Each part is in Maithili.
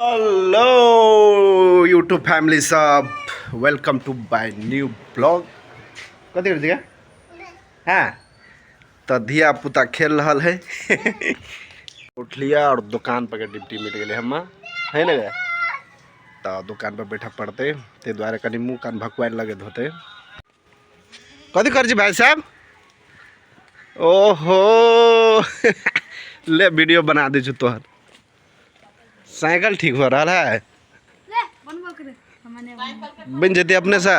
हेलो यूट्यूब फैमिली सब, welcome to my new blog. कथी करै छियै? हाँ, तऽ धिया पुता खेल रहल है। उठलियै और दुकान पर के ड्यूटी मिट गेलै हम्मा, है ने? तऽ दुकान पर बैठऽ पड़तै, ताहि दुआरे कनि मुँह कान भकुआइ लगैत होतै। कथी करै छी भाई साहब? ओहो, ले वीडियो बना दै छु तोहर। साइकिल ठीक हो रहा है, बन जेतै अपने से।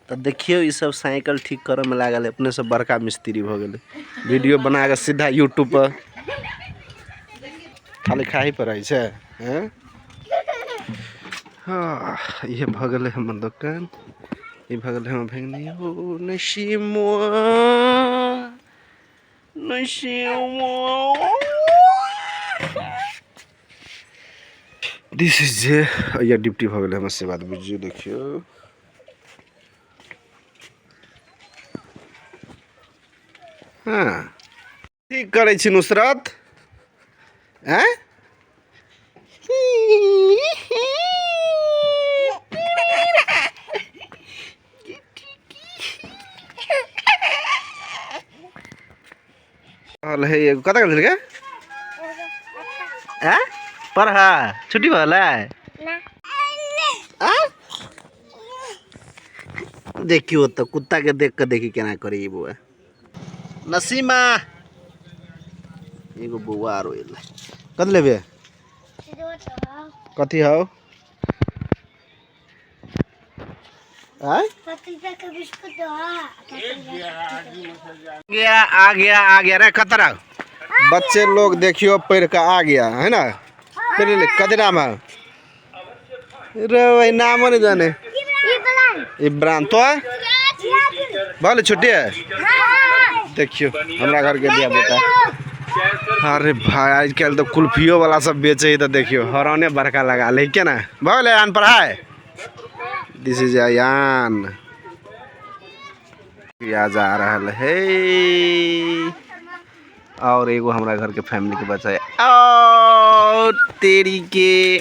तऽ देखियौ, ई सब साइकिल ठीक करऽ में लागल है। अपने सब बड़का मिस्त्री भऽ गेलै। वीडियो बना कऽ सीधा यूट्यूब पर। खाली खाही पर रहै छै। हैं, हाँ, इहे भऽ गेलै हमर दोकान। ई भऽ गेलै हमर भैगनी। ओ नसीमुआ, दिस is जे या ड्यूटी भऽ गेलै हमर, से बात बुझियौ। देखियौ, हँ, ठीक करै छी नुसरत। आँय, रहल है एगो। कतऽ गेल गे? आँय, पढ़ा छुट्टी भऽ गेलै? आँय, देखियौ तऽ कुत्ता के देख कऽ देखी केना करै ई बौआ। नसीमा, एगो बौआ आरो एलै। कथी लेबे? कथी हौ? आय गया, आ गया, आ गया रे कतरा। बच्चे लोग देखियो, पढ़ के आ गया है ना। पढ़ ले। कथी नाम है रे? वही नाम नहीं जाने। इब्रान। तो भले छुट्टी है। देखियो हमरा घर के दिया बेटा। अरे भाई, आजकल तो कुल्फियो वाला सब बेचे है। तो देखियो, हरने बड़का लगा ले। क्या ना भऽ गेलै आन पढ़ाइ? दिस is Ayan. आ जा रहल है और एगो हमरा घर के फैमिली के बच्चा है। और तेरी के